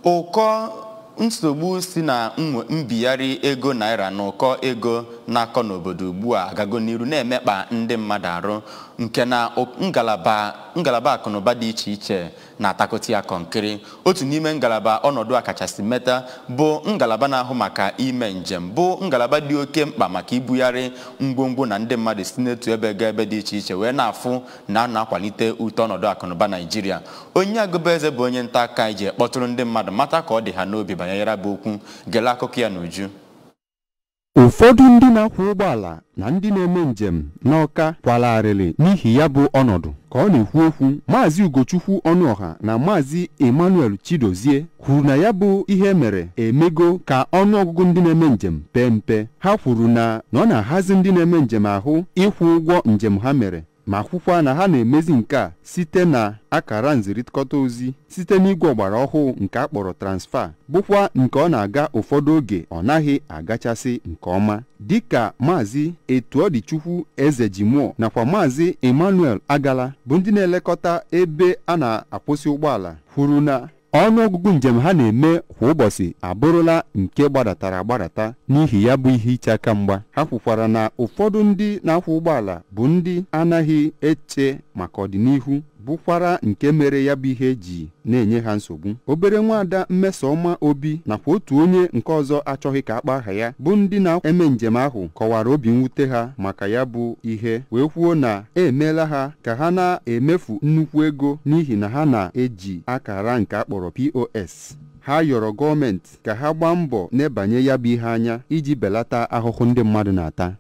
Ụkọ nsogbu si na mbigharị ego naira na ụkọ ego na-akọ n'obodo ugbu a agago n'iru na-emekpa ndị mmadụ arụ, nke na ngalaba akụnụba dị iche iche na-atakọta ya kọnkịrị. Otu n'ime ngalaba ọnọdụ a kachasị meta bụ ngalaba na-ahụ maka ime njem, bụ ngalaba dị oke mkpa maka ibugharị ngwongwo na ndị mmadụ si n'otu ebe gaa ebe dị iche iche, wee na-afụ na a na-akwalite uto ọnọdụ akụnụba Naijiria. Onye Agụbaeze bụ onye nta aka anyị ji kpọtụrụ ndị mmadụ mata ka ọ dị ha n'obi banyere ya bụ okwu. Gele akụkọ ya n'uju. Ụfọdụ ndị na-akwọ ụgbọala na ndị na-eme njem n'Awka kwalarịrị n'ihi ya bụ ọnọdụ. Ka ọ na-ekwu okwu, Maazị Ugochukwu Ọnụọha na Maazị Emmanuel Chidozie kwuru na ya bụ ihe mere emego ka ọnụọgụgụ ndị na-eme njem pee mpe. Ha kwuru na ọ na-ahazi ndị na-eme njem ahụ ịkwụ ụgwọ njem ha mere, ma kwukwa na ha na-emezi nke a site na akara nzirikọta ozi site n'igwe ọgbara ọhụụ nke a kpọrọ transfa, bụkwa nke ọ na-aga ụfọdụ oge ọ naghị agachasị nke ọma. Dịka Maazị Etuọdịchukwu Ezejimụọ nakwa Maazị Emmanuel Agala bụ ndị na-elekọta ebe a na-akwụsị ụgbọala kwuru na ọnụọgụgụ njem ha na-eme kwa ụbọchị abụrụla nke gbadatara agbadata n'ihi ya bụ ihe iche aka mgba. Ha kwukwara na ụfọdụ ndị na-akwọ ụgbọala bụ ndị anaghị eche maka ọdịnihu, bụkwara nke mere ya bụ ihe ji na-enye ha nsogbu. Obere nwaada Mmesoma Obi nakwa otu onye nke ọzọ achọghị ka akpa aha ya bụ ndị na-eme njem ahụ kọwara obi mwute ha maka ya bụ ihe, wee kwuo na emeela ha ka ha na-emefu nnukwu ego n'ihi na ha na-eji akara nke akpọrọ POS. Ha yọrọ gọọmenti ka ha gbaa mbọ n'ebanye ya bụ ihe anya iji belata ahụhụ ndị mmadụ na-ata.